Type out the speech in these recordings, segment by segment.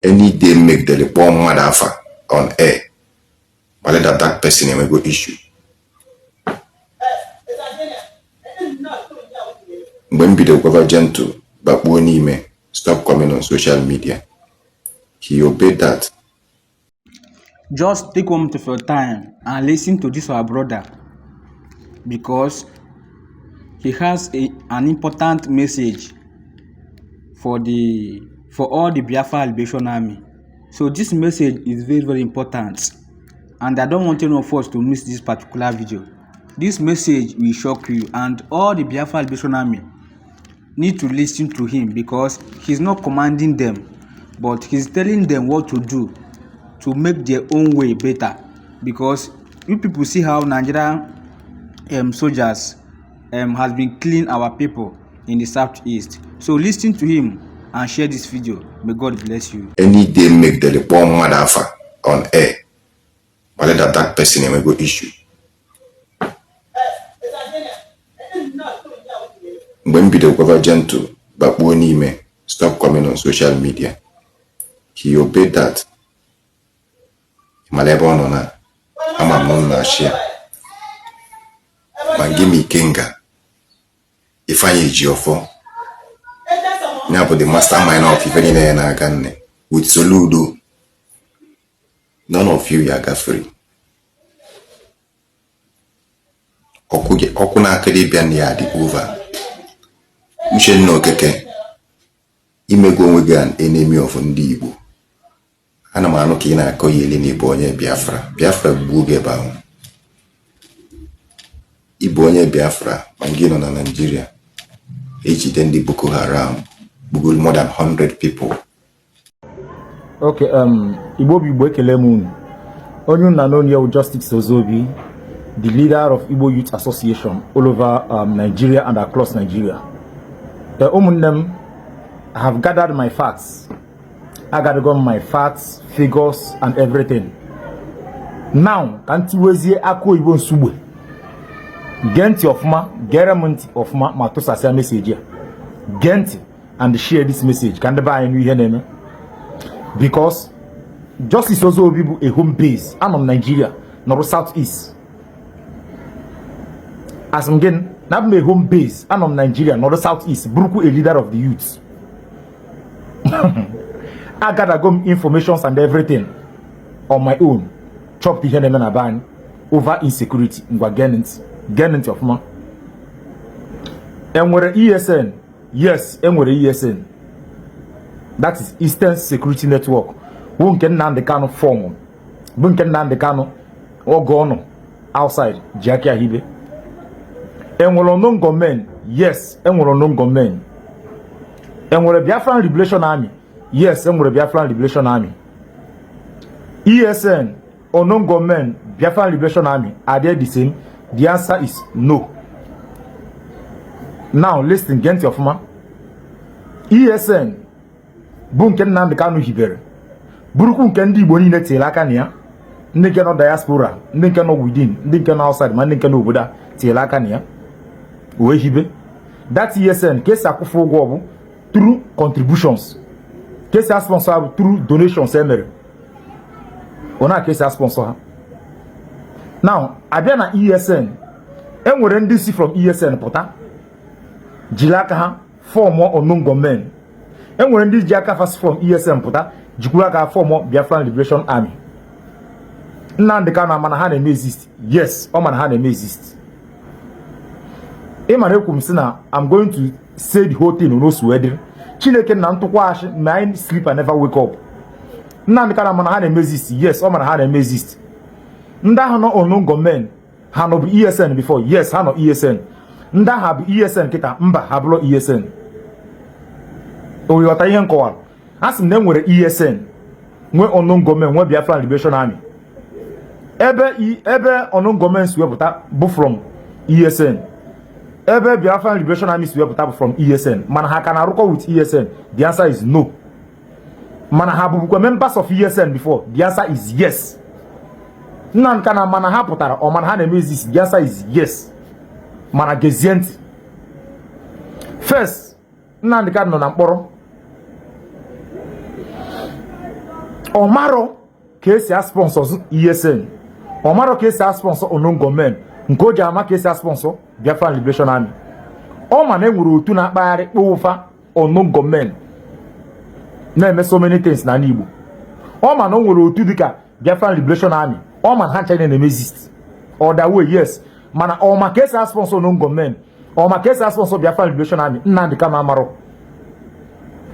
Any day megidere kpọọ mmadụ afa on air, mara that that person enwego issue. Mgbe m bido gwaba Gentle bakpuo n'ime, stop coming on social media, he obeyed that. Just take one minute of your time and listen to this our brother, because he has an important message for all the Biafra Liberation Army. So this message is very, very important, and I don't want any of us to miss this particular video. This message will shock you, and all the Biafra Liberation Army need to listen to him, because he's not commanding them, but he's telling them what to do to make their own way better. Because you people see how Nigerian soldiers has been killing our people in the southeast. So listen to him and share this video. May God bless you. Any day megidere kpọọ mmadụ afa on air, mara that that person enwego issue. Mgbe m bido gwaba Gentle bakpuo n'ime, stop coming on social media, he obeyed that. Mara ebe ọ nọ na ama m na ọ na-achị ya. Ma gị ma Ikenga Ifeanyi Ejiofor ya bụ the mastermind of ife niile ya na-aga nne with Soludo, none of you ya aga free. Ọkụ na-aka dibịa na ya dị over. Uchenna Okeke, imego onwe gị an enemy of ndị Igbo. Ana m anụ ka ị na-akọ ya ele na ịbụ onye Biafra. Biafra gbuo gị ebe ahụ. Ịbụ onye Biafra ma gị nọ na Naịjirịa ejide ndị Boko Haram gbugoro more than 100 people. Okay, Igbo bụ Igbo, ekele m unu. Onye unu na-anụ ya Justice Ozobi, the leader of Igbo Youth Association all over Nigeria and across Nigeria. Ụmụnne m, I have gathered my facts. I gathered my facts, figures and everything. Now, ka m tiwezie akụ oyibo nsugbe. Gee ntị ọfụma, gere m ntị ọfụma ma tụsasịa message a. Gee ntị and share this message ka ndị be anyị nụ ihe na-eme. Because Justice Ozobi bụ a home base. Anọ m Nigeria, nọrọ South East. As m gịnị na abụ m a home base, anọ m Nigeria, nọrọ South East, bụrụkwu a leader of the youth. Agadago m informations and everything on my own. Chọpụta ihe na-eme na be anyị over insecurity. Ngwa, gee ntị, gee ntị ọfụma. Enwere ESN? Yes, enwere ESN. That is Eastern Security Network, bụ nke Nnamdi Kanu form, bụ nke Nnamdi Kanu oge ọ nọ outside ji aka ya hibe. Enwere unknown gunmen? Yes, enwere unknown gunmen. Enwere Biafran Liberation Army? Yes, enwere Biafran Liberation Army. ESN, unknown gunmen, Biafran Liberation Army, are they the same? The answer is no. Now listen, gee ntị ọfụma. ESN bụ nke Nnamdi Kanu hibere, bụrụkwu nke ndị Igbo niile tinyere aka na ya, ndị nke nọ diaspora, ndị nke nọ within, ndị nke nọ outside, ma ndị nke nọ obodo a tinyere aka na ya wee hibe that ESN. Ka esi akwụfe ụgwọ bụ through contributions, ka esi sponsor ha bụ through donations emere ona ka esi sponsor ha. Now abịa na ESN, enwere ndị si from ESN pụta jiri aka ha formụọ unknown gunmen. Enwere ndị ji aka fa si from ESN pụta jikwuru aka formụọ Biafran Liberation Army. Nnamdi Kanu ama na ha na-eme exist? Yes, ọ ma na ha na-eme exist. Ị mara ekwu m sị na I'm going to say the whole thing n'osu wee dịrị Chineke na ntụkwasị. May I sleep and never wake up. Nnamdi Kanu ama na ha na-eme exist? Yes, ọ ma na ha na-eme exist. Ndị ahụ nọ unknown gunmen, ha nọ bụ ESN before? Yes, ha nọ ESN. Ndị ahụ bụ ESN kịta? Mba, ha bụrụ ESN. O ghọta ihe nkọwara? A sị m na enwere ESN, nwee unknown gunmen, nwee Biafran Liberation Army. Ebe ebe unknown gunmen si wepụta bụ from ESN, ebe Biafran Liberation Army si wepụta bụ from ESN. Mana ha ka na-arụkọ with ESN? The answer is no. Mana ha bụbukwa members of ESN before? The answer is yes. Nnamdi Kanu mana ha pụtara ọ mana ha na-eme exist? The answer is yes. Mana gezie ntị. First, Nnamdi Kanu nọ na mkpọrọ. Ọ marọ ka esi asponsor ESN, ọ marọ ka esi asponsor unknown gunmen, nke o ji ama ka esi asponsor Biafran Liberation Army. Ọ ma na enwere otu na-akpagharị kpụfa unknown gunmen na-eme so many things n'ala Igbo. Ọ ma na o nwere otu dịka Biafran Liberation Army. Ọ ma na ha ncha na-eme exist other way, yes, mana ọ ma ka esi asponsor unknown gunmen, ọ ma ka esi asponsor Biafran Liberation Army? Nnamdi Kanu amarọ,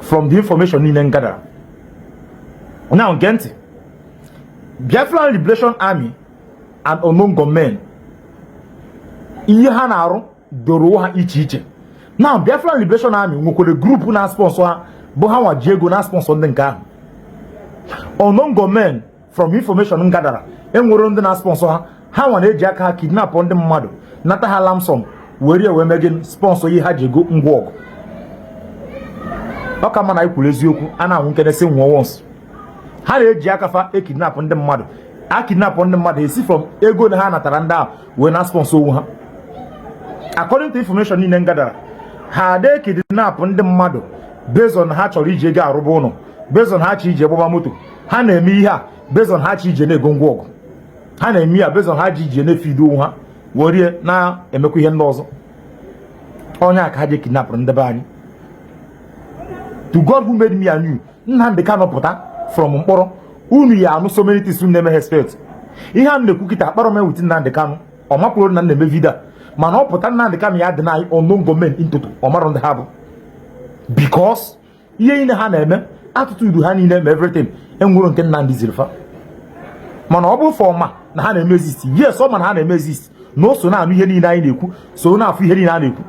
from the information niile m gadara. Now gee ntị. Biafran Liberation Army and unknown gunmen, ihe ha na-arụ doro ha iche iche. Now, Biafran Liberation Army nwekwara group na-sponsor ha, bụ ha nwa ji ego na-sponsor ndị nke ahụ. Unknown gunmen, from information m gadara, enwere ndị na-sponsor ha. Ha nwa na-eji aka ha kidnap ndị mmadụ, nata ha ransom, were wee mee sponsor ihe ha ji ego ngwa ọgụ. Ọ ka mma na ikwuru eziokwu. A na-anwụ nkene sị nwụọ once. Ha na-eji aka fa ekidnap ndị mmadụ, a kidnap ndị mmadụ, esi from ego na ha natara ndị ahụ wee na sponsor onwe ha. According to information niile m gadara, ha ada ekidnap ndị mmadụ based on ha chọrọ iji ego arụba ụlọ, based on ha chọ iji gbaba moto. Ha na-eme ihe a based on ha chọ ije na-ego ngwa ọgụ. Ha na-eme ya based on ha ji ije na-efeed onwe ha, werie na-emekwa ihe ndị ọzọ. Onye a ka ha ji kidnapụrụ ndị be anyị. To God who made me and you, Nnamdi Kanu pụta from mkpọrọ, unu ya anụ so many things unu na-eme expect. Ihe a na-ekwu kịta akpọrọ m with Nnamdi Kanu. Ọ mapụrụ na na-eme video, mana ọ pụta, Nnamdi Kanu ya dị na unknown gunmen in toto. Ọ marọ ndị ha bụ, because ihe niile ha na-eme, attitude ha niile ma everything, enwero nke Nnamdi ziri fa. Mana ọ bụ for ma na ha na-eme exist, yes, ọ ma na ha na-eme exist, na o so na-anụ ihe niile anyị na-ekwu, so na-afụ ihe niile a na-ekwu.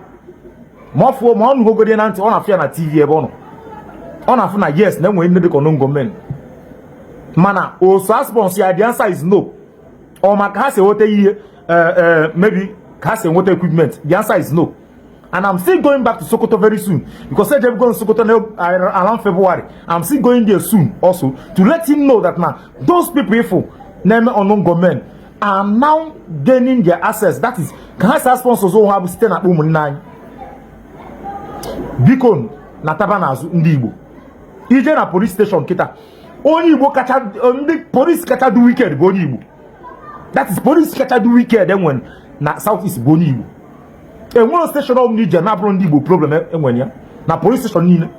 Ma ọ fụọ, ma ọ nụgogodi na ntị, ọ na-afụ ya na TV ebe ọ nọ, ọ na-afụ na yes, na enwere ndị dịka unknown gunmen. Mana oso a-sponsor ya? The answer is no. Ọ maka ha si enweta ihe, maybe ka ha si enweta equipment? The answer is no. And I'm still going back to Sokoto very soon, because I'm going to Sokoto now around February. I'm still going there soon also to let him know that now those people ifo na-eme unknown gunmen are now gaining their access, that is, ka ha si sponsors onwe ha bụ site na akpa ụmụnne anyị. Biko, nataba n'azụ, ndị Igbo. Ije na police station kịta, onye Igbo kacha, ndị police kacha dị wicked bụ onye Igbo. That is, police kacha dị wicked enwere na South East bụ onye Igbo. Enwere station ọbụla ije na-abụrụ ndị Igbo problem enwere ya na police station niile.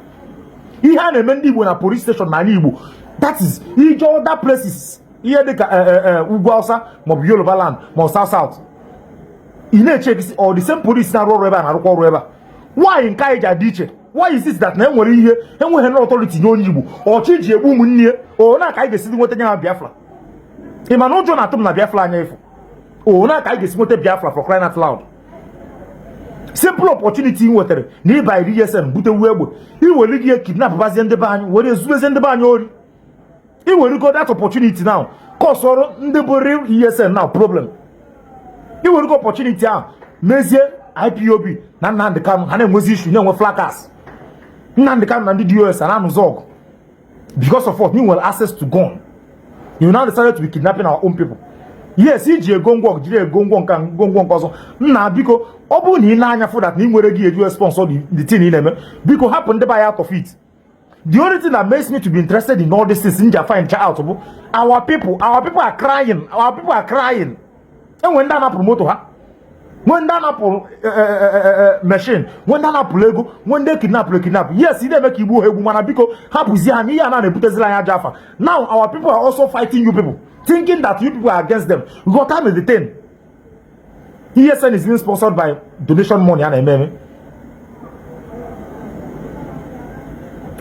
Ihe a na-eme ndị Igbo na police station n'ala Igbo, that is, ije other places, ihe dịka ugwu Hausa maọbụ Yoruba land maọbụ South South, ị na-eche ekisi ọ the same police na-arụ ọrụ ebe a na-arụkwa ọrụ ebe a. Why nke anyị ji adị iche? Why is it that na enwere ihe enweghị na authority nye onye Igbo ọchị ji egbu ụmụnne ya? O na ka anyị ga-esi nweta nye ha Biafra? Ị ma na ụjọ na-atụ m na Biafra anya ịfụ. O na ka anyị ga-esi nweta Biafra? For crying out loud, simple opportunity ị nwetara na ịba iri ESN butewu egbe, iwere gị kidnap bazie ndị be anyị, were ezubezie ndị be anyị ori. Iwerego that opportunity now, cause ọrụ ndị bụ real ESN now problem. Iwerego opportunity ahụ mezie IPOB na Nnamdi Kanu ha na-enwezi issue, na-enwe fracas. Nnamdi Kanu na ndị DOS a na-anụzọ ọgụ because of what? You nwere access to gun. You now decided to be kidnapping our own people. Yes, iji ego ngwa ọgụ, jiri ego ngwa nka ngwongwo nke ọzọ. Nna, biko, ọ bụrụ na ị na-anya fụ that na ị nwere gị eju sponsor the thing ị na-eme, biko hapụ ndị be anyị out of it. The only thing that makes me to be interested in all these things nja find out bụ our people. Our people are crying, our people are crying. Enwe ndị anapụrụ moto ha, nwee ndị anapụrụ machine, nwee ndị anapụrụ ego, nwee ndị kidnapụrụ ekidnap. Yes, ị na-eme ka igbuo ha egbu, mana biko hapụzie ha na ihe a na-ebuteziri anyị aja afa. Now our people are also fighting you people, thinking that you people are against them. Ghọta na the thing, ESN is being sponsored by donation money a na-eme eme.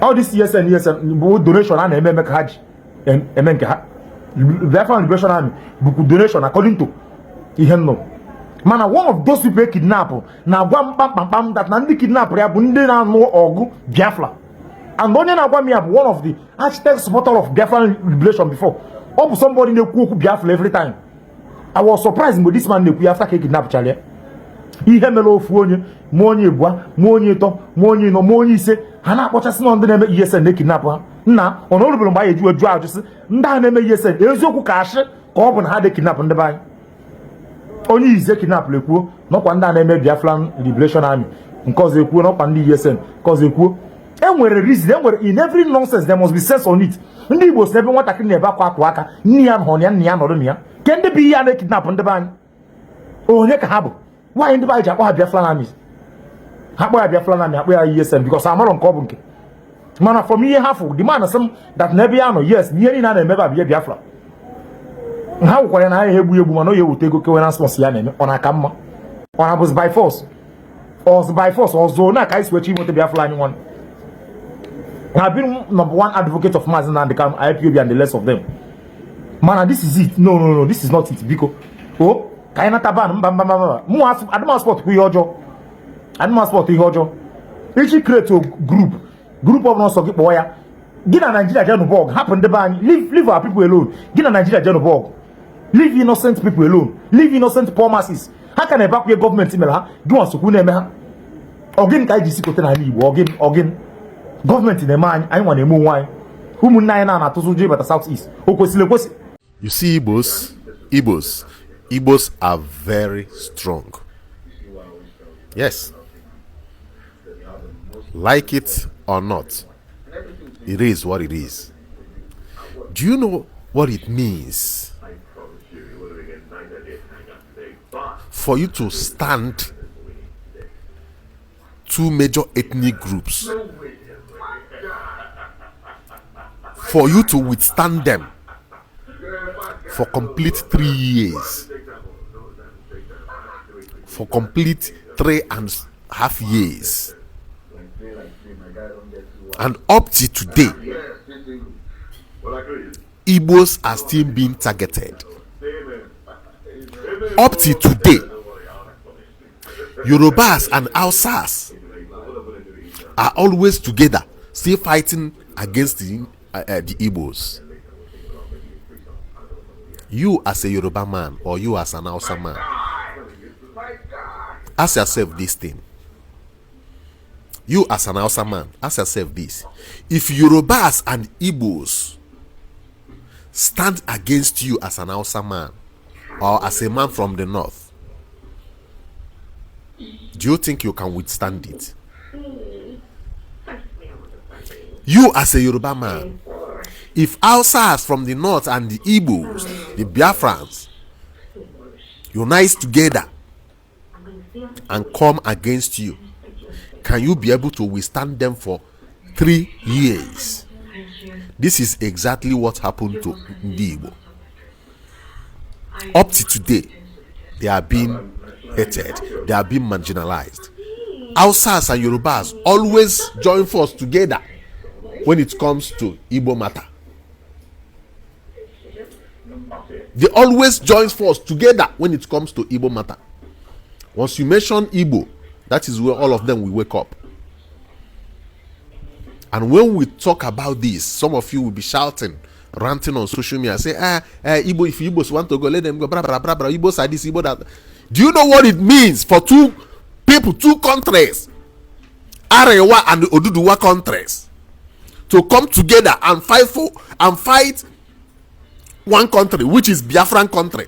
All this ESN, ESN bụ donation a na-eme eme ka ha ji eme nke ha. Biafran Liberation Army bụkwa donation, according to ihe m nụrụ. Mana one of those people kidnap na-agwa m kpamkpamkpam that na ndị kidnap ya bụ ndị na-anụ ọgụ Biafra, and onye na-agwa m ya bụ one of the architect supporter of Biafran liberation before. Ọ bụ somebody na-ekwu okwu Biafra every time. I was surprised mgbe this man na-ekwu ya after ka e kidnapchara ya. Ihe mere ofu onye ma onye ebua ma onye ịtọ ma onye ịnọ ma onye ise, ha na-akpọchasị na ndị na-eme ESN na-ekidnap ha. Nna, ọ na orubere mgbe anyị eji jụọ ajụ sị ndị a na-eme ESN, eziokwu ka ashị ka ọ bụ na ha dị kidnap ndị be anyị? Onye ize kidnapụrụ ekwuo n'ọkwa ndị a na-eme Biafran Liberation Army, nke ọzọ ekwuo n'ọkwa ndị ESN, nke ọzọ ekwuo. Enwere reason, enwere in every nonsense there must be sense on it. Ndị Igbo si n'ebe nwatakịrị na-ebe akwa akwa aka, nne ya nọ ya, nne ya nọrọ na ya. Ke ndị bụ ihe a na-ekidnap ndị be anyị? Onye ka ha bụ? Nwaanyị ndị be anyị ji akpọ ha Biafran Army. Ha kpọ ya Biafran Army, akpọ ya ESN because amarọ nke ọ bụ nke. Mana from ihe ha fụ, the man sị m that n'ebe ya nọ, yes, ihe niile a na-emebe abụ ihe Biafra. Ha gwụkwara ya na ya egbu egbu, mana ọ ya eweta ego kewe na spọs ya na-eme, ọ na-aka mma. Ọ na-abụzi by force. Ọzọ by force ọzọ na ka anyị si wechi inweta Biafra anyị nwanne. I have been number one advocate of Mazi Nnamdi Kanu, IPOB and the rest of them. Mana this is it. No, no, no, this is not it. Biko. Oh, ka anyị nata ban mba mba mba mba. Mụ adịma support kwa ihe ọjọọ. Adịma support ihe ọjọọ. Iji create a group. Group ọ bụla ọsọ gị kpọọ ya. Gị na Nigeria jenu bọg. Hapụ ndị be anyị. Leave our people alone. Gị na Nigeria jenu bọg. Leave innocent people alone. Leave innocent poor masses. Ha ka na-ebakwa gọọmenti mere ha. Gị nwa sokwu na-eme ha. Ọgịnị ka anyị ji si kote n'ala Igbo? Ọgịnị ọgịnị. Gọọmenti na-eme anyị, anyị nwa na-eme onwe anyị. Ụmụnne anyị na-atụzụ ụjọ ịbata South East. O kwesịrị ekwesị. You see, Igbos are very strong. Yes. Like it or not, it is what it is. Do you know what it means for you to stand two major ethnic groups, for you to withstand them for complete 3 years, for complete 3.5 years, and up to today, Igbos are still being targeted. Up to today, Yorubas and Hausas are always together, still fighting against the Igbos. You as a Yoruba man or you as an Hausa man, ask yourself this thing. You as an Hausa man, ask yourself this. If Yorubas and Igbos stand against you as an Hausa man or as a man from the north, do you think you can withstand it? You as a Yoruba man, if Hausas from the north and the Igbos, the Biafrans, unite together and come against you, can you be able to withstand them for 3 years? This is exactly what happened to Ndi Igbo. Up to today, they are being hated, they are being marginalized. Hausas and Yorubas always join force together when it comes to Igbo matter. They always join force together when it comes to Igbo matter. Once you mention Igbo, that is where all of them will wake up. And when we talk about this, some of you will be shouting, ranting on social media, say, Igbo, if Igbos want to go, let them go, blah, blah, blah, blah, Igbos are this, Igbo that. Do you know what it means for two people, two countries, Arewa and Oduduwa countries, to come together and fight for and fight one country, which is Biafran country?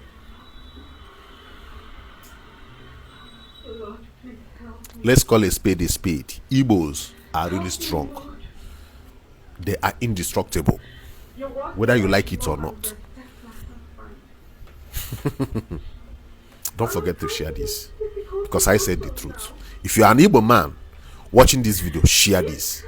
Let's call a spade a spade. Igbos are really strong. They are indestructible, whether you like it or not. Don't forget to share this, because I said the truth. If you are an Igbo man watching this video, share this.